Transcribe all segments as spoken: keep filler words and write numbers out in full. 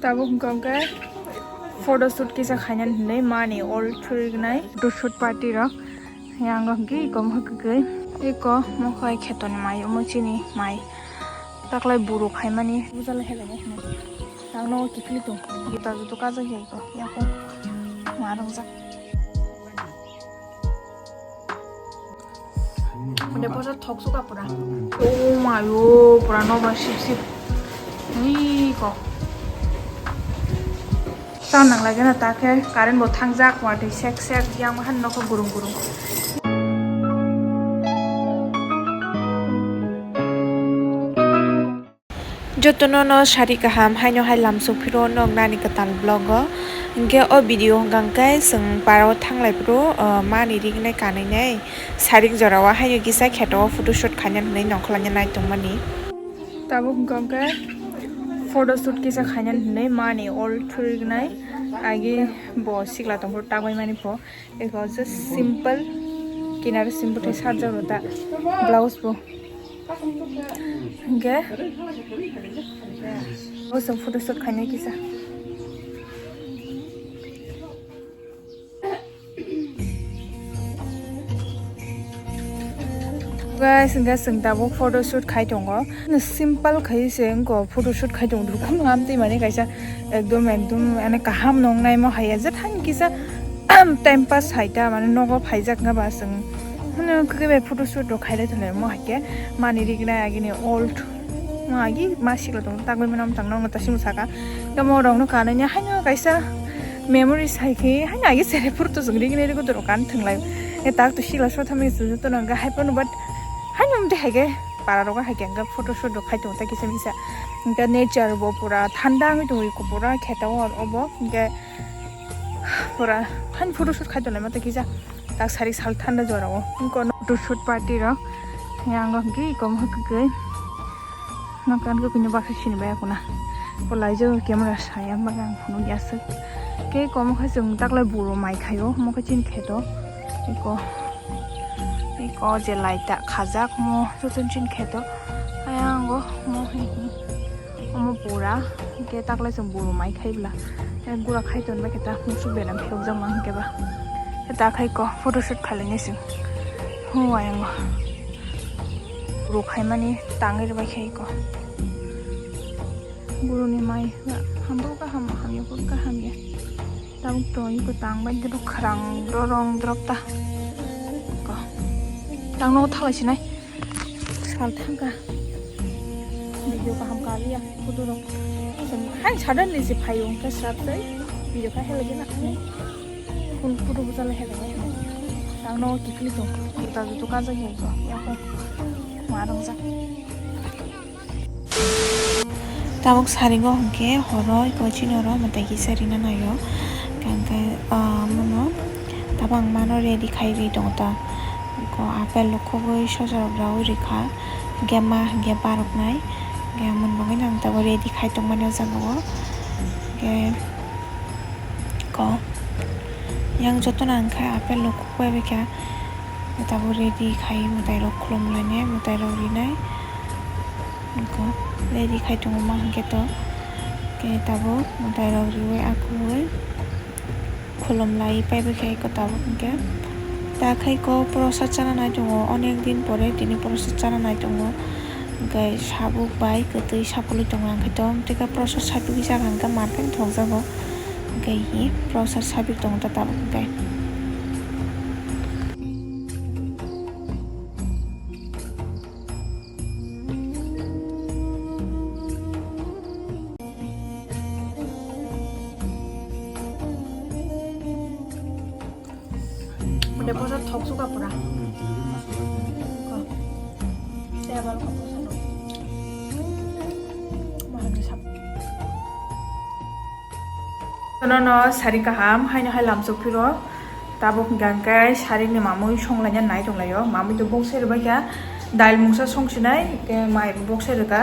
Tabuk hwnkha hwnkhe photo shoot kisa khainani hinwi mani ol thwrwgnai photo shoot party rok. Yang hwnkhe iko mohor kwkwi, iko mohor khetoni mai omo chini mai taklai buru khaimani bujalo helai nai hinwi. Ang nogo kiphilwi tong juta juto kajak ya iko yakung ma rongjak. Mane bosa thok suka pura. Oh mayo, pura noba sip sip. Ui ko. Sa nang lagi na ta khe current bo thangjak, watwi sek sek yang han nokho gurung gurung. Jotono no sari kaham haino hai lamsok phiro nog nani kwtal vlog o. Hwnkhe o video hwnkha hwnkhe chwng para o thanglai phuru, o, mani rignai kanwi nai sarik jora o haino kisa kheto o photoshoot khaina hinwi nongkhorlai nai tongmani. Tabuk hwnkha hwnkhe photoshoot kisa khaina hinwi mani ol thwrwgnai agi bo sikla tongphuru tagwi mani pho. Eko just simple, kinaro simple thai sarjak rota blouse bo. Hingke o chwng photo shoot khainai kisa. Guys, hingke chwng tabuk photo shoot khai tongo. Simple khai se wngko photo shoot khai tongo. Dukhung amtwi mani kaisa ekdom ekdom ane kaham nong naimo haiya. Je thani kisa time pass hai ta, mane nogo phaijak wngkha ba chwng hwnwi kwkwi bai photo shoot rok khailai thwlai omo hai khe mani rignai agini old ma agi ma sikla tong tagwi mano tang nong ta simo saka tamo rok no kanani haino kaisa memories hai khe haino agi sere photo chwng rignai rigo dorok kan thwnglai e tak to sikla so thamwi chwng joto no hwnkha hai phano but haino mte hai khe para rok hai khe hwnkha photo shoot rok khai tongo ta kisa misa hwnkha nature bo pura thanda wngwi tongo iko pura kheto obo hwnkhe. Pura hani photo shoot khai tonglai ma tei kisa tak sari sal thanda jora o wngkha no photo shoot party rok yang o hwnkhe iko mohor kwkwi nokha kwkwi no baksa sini bai khuna o laijak camera saya ma ang phunuk ya swk khe iko mohor chwng taklai buru mai khaio omo khe chini kheto iko iko je light ta khajak mo joto chini kheto ayang o mo hwnkhe. Omo pura, hingke taklai chwng buru mai khai bwla. Gura khai ton bai khe ta musuk bera phiyok jak ma hingke ba. Khe ta khai ko photo shoot khalai nai chwng. Hu ayang o. Buru khai mani tangwi rwbai khai ko. Buru ni mai hambo kaham hamya ko kaham ya. Tabuk to iko tang bai khe to khrang dorong dorok ta. Ko. Tang no thalai sinai. Sal thangkha. Video kaham kaliya, photo rok. Hai suddenly se phaio, hwnkhe srap sai video kha helai gana. Phone photo bwchalai helai. Tang no kikli tong. Juta juto kajak hai ko. Yako. Ma rongjak. Tabuk saringo hwnkhe horo iko chini oro mwtai kisa rina naio. Hwnkhe, ah, mono tabuk ang mano ready khai ri tongo ta. Iko apple rok khogwi sosa rok raui rikha. Hwnkhe ma hwnkhe baroknai. Hwnkhe amoni bagwino ang tabuk ready khai tongmani o jaga o. Hwnkhe iko yang jotono ang khe apple rok khogwi bai kha. Tabuk ready khai mwtai rok khulum lainai, mwtai rok rinai. Iko ready khai tongo ma hwnkhe to. Khe tabuk mwtai rok riui akuui khulum lai paibai khe iko tabuk hwnkhe. Ta khai iko prosa chana nai tongo, onek din pore tini prosa chana nai tongo. Hwnkhe sabuk bai kwtwi sapulwi tongo, ang khe to tei khe prosa sapigwi chakha hwnkhe mar khe thokjago. Hwnkhe hi prosa sapik tongo ta tabuk hwnkhe. Udah bosan thok suka pura. Ko. Saya baru kamu sana. Mana bisa? Tono no sari kaham, haino hai lamsok phiro. Tabuk hwnkha hwnkhe sari ni mamui songlaina nai tonglaio. Mamui to bokse rwbaikha, dail mungsa songsinai, hwnkhe mai bo bokse rwkha.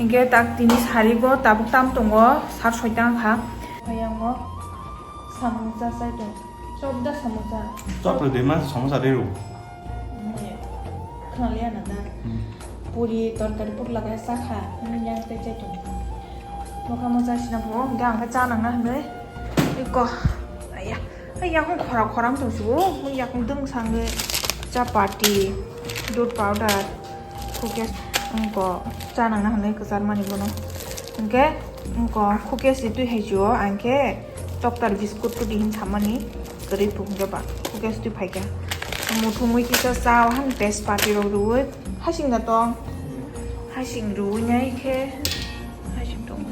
Hwnkhe tak tini sari bo tabuk tam tongo, sar soita wngkha. Ayang o samosa chai tong, chopda samosa. Chopda de ma samosa de ro. Khna liya na da. Hmm. Puri, torkari, putla kaya sakha, yang tei chai tong. Moka mocha sina pho, hingke ang khe cha nangna hinwi. Iko. Aya. Ai yakung khora khora wng tong sio. Mui yakung dwng sangwi chapati, dudh powder, cookies wngko cha nangna hinwi kwchar mani bono. Hingke wngko cookies ri twi hai sio, ang khe toktar biscuit kwtwi hin samani kwrwi phung jaba. Cookies twi phaikha. Muthungwi kisa cha o han tejpati rok rwi. Hasing da tong. Hasing rwi nai khe. Hasing tong.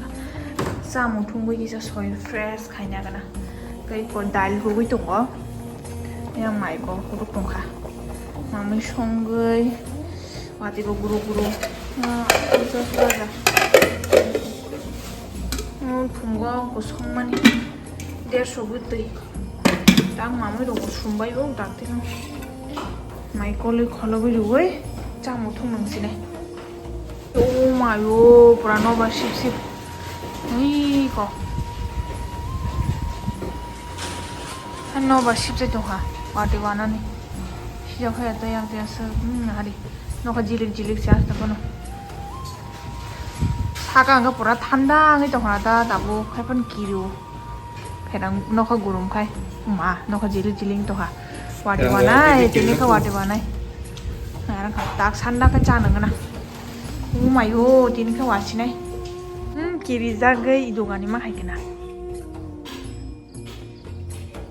Samung thungwi kisa soil fresh khaina gana. Tei ko dal rwi tongo. Yang mai bo kutuk tongkha. Mamui songwi. Wati bo guru guru. Ah, just baja. Phungo ko songmani. Derso bwtwi. Tang mamui rok sumbai o dakti no. Mai kolwi kholobwi rwui chamung thung nang sinai. O mayo pura noba sip sip. Ui ko. Noba sip se tongkha. Wati wanani. Sijak hai to yang tiasa. Hmm, hari. Nokha jilik jilik se asta kono. Saka ang pura thanda wngwi tongkha ta tabuk hai phano kirio. Pherang nokha gurum khai. Ma nokha jilik jilik tongkha. Wati wanai tini kha wati wanai. Ngarang kha tak sanda kha cha nang na. Umayo tini kha wasinai. Hmm, kiri jagwi dogani ma hai kena.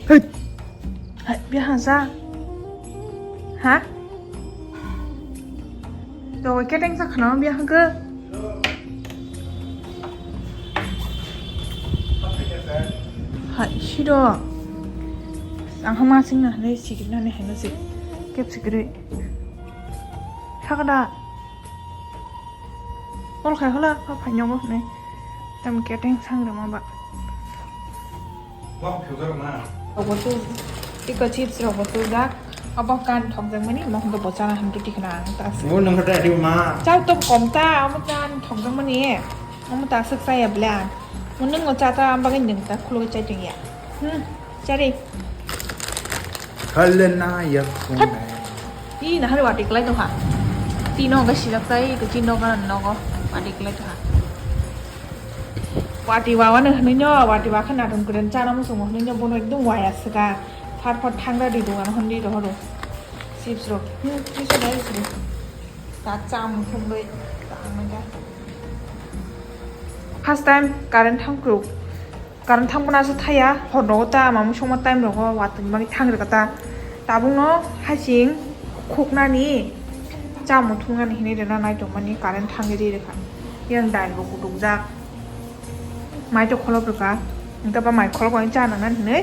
Hei. Hai, biya hasa. Ha? To keteng sa khana biya hangke. Hai, siro. Ang hama sing na ne sikit na ne heno sik. Kep sikre. Sakada. Ol khai hola pa phainyo bo ne. Tam keteng sang rama ba. Rokbo tu, tiko chips rokbo tu jak. Abo kan thokjakmani, mohon to bochana ham tu tikna ang ta aswk. Bo nang kata di ma. Chao to kom ta, amo kan thokjakmani. Amo ta aswk saya bla. Mo nung o cha ta, am bagwi nung ta khulugwi chai tong ya. Hmm, chari. Halena ya. Hat. Ih, nahar wati klai tongkha. Tino ga silak tai, ko tino ga nogo wati klai tongkha. Wati wawa no hinui no, wati wakha natung kwrwng chana muchungo hinui no, bono ekdom waya swkang. Phar phar thangra di dogan hwn di rohoro. Chips rok. Hmm, chips rok dai sini. Ta cham thumbai. Ta manja. First time current thang kru. Current thang bona se thaya, hor rogo ta mamung songma time rogo watwi mani thang rwkha ta. Tabuk no hasing khuknani chamo thungnani hinui rwna nai tongmani current thangwi ri rwkha. Yang dal bo kutukjak. Mai to kholop rwkha. Hingke ba mai kholop bai cha nang nani hinui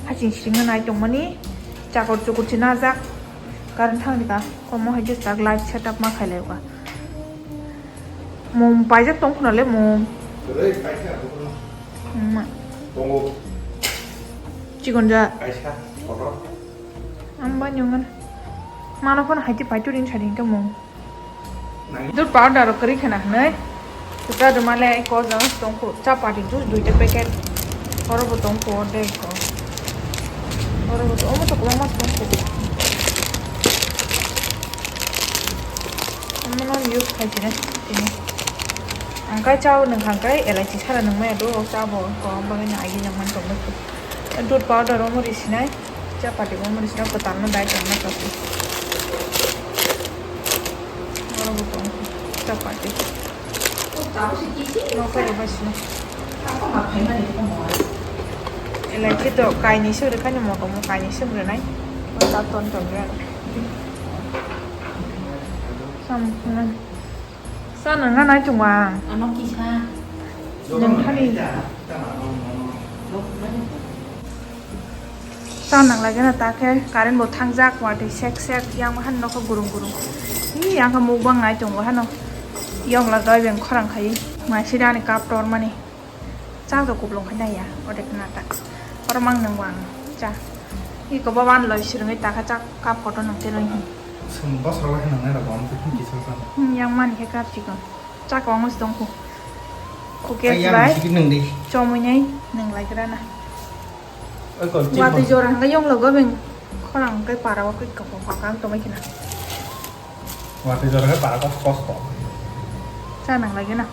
hasing sringna nai tongmani chakor chukur se najak. Current thang rwkha. Komo hai jesa light setup ma khailai rwkha. Mum paijak tong khuna le mum. Kwrwi kaisa abo khuna. Mma. Tongo. Chikon ja. Kaisa kotor. Amba nyungan. Mano phone haiti paitu rin sari hingke mum. Nang. Dur powder rok kwrwi khena hwnwi. Kwchajwk ma le ko jang tong kho. Chapati juice duita packet. Oro bo tong kho de ko. Oro bo omo to kwbangma tong kho. Omono use khai sinai tini. Ang kai chao nung kha kai elaichi sara nung maya do, o chabo ko bagwi no agi nang man tong nai. Dud powder omo ri sinai, chapati omo ri sinai, kwtal no dai tong na kasi. Oro bo tong chapati. Mo kai bai sinai. Elaichi to kaini suri kani mo ko mo kaini suri nai. O ta ton ton re. Sam nang. Sa nang na nai chungwa. Ano kisa. Nang thani. Sa nang lagi na ta khe current bo thangjak watwi sek sek yang han nokho gurung gurung. Ni yang kha mukbang nai chungwa hano. Yong la doi beng khorang khai. Mai sida ni cup tor mani. Cha rok kuplung khai nai ya, odek na ta. Oro mang nang wang cha. Iko baban loi sirungwi ta kha cha cup kotor nang te loi hin. Sum bosrok lai nang nai rok bom te kisa sa. Hmm, yang mani khe cup chikon. Cha kong mus tong khu. Khukes bai. Ai yang sikit nang di. Chomui nai nang lai gra na. Oi kol chikon. Watui jora hangka yong logo beng. Khorang kai para wa kai kong kong kang tomai kina. Watui jora kai para kos kos to. Cha nang lai gana.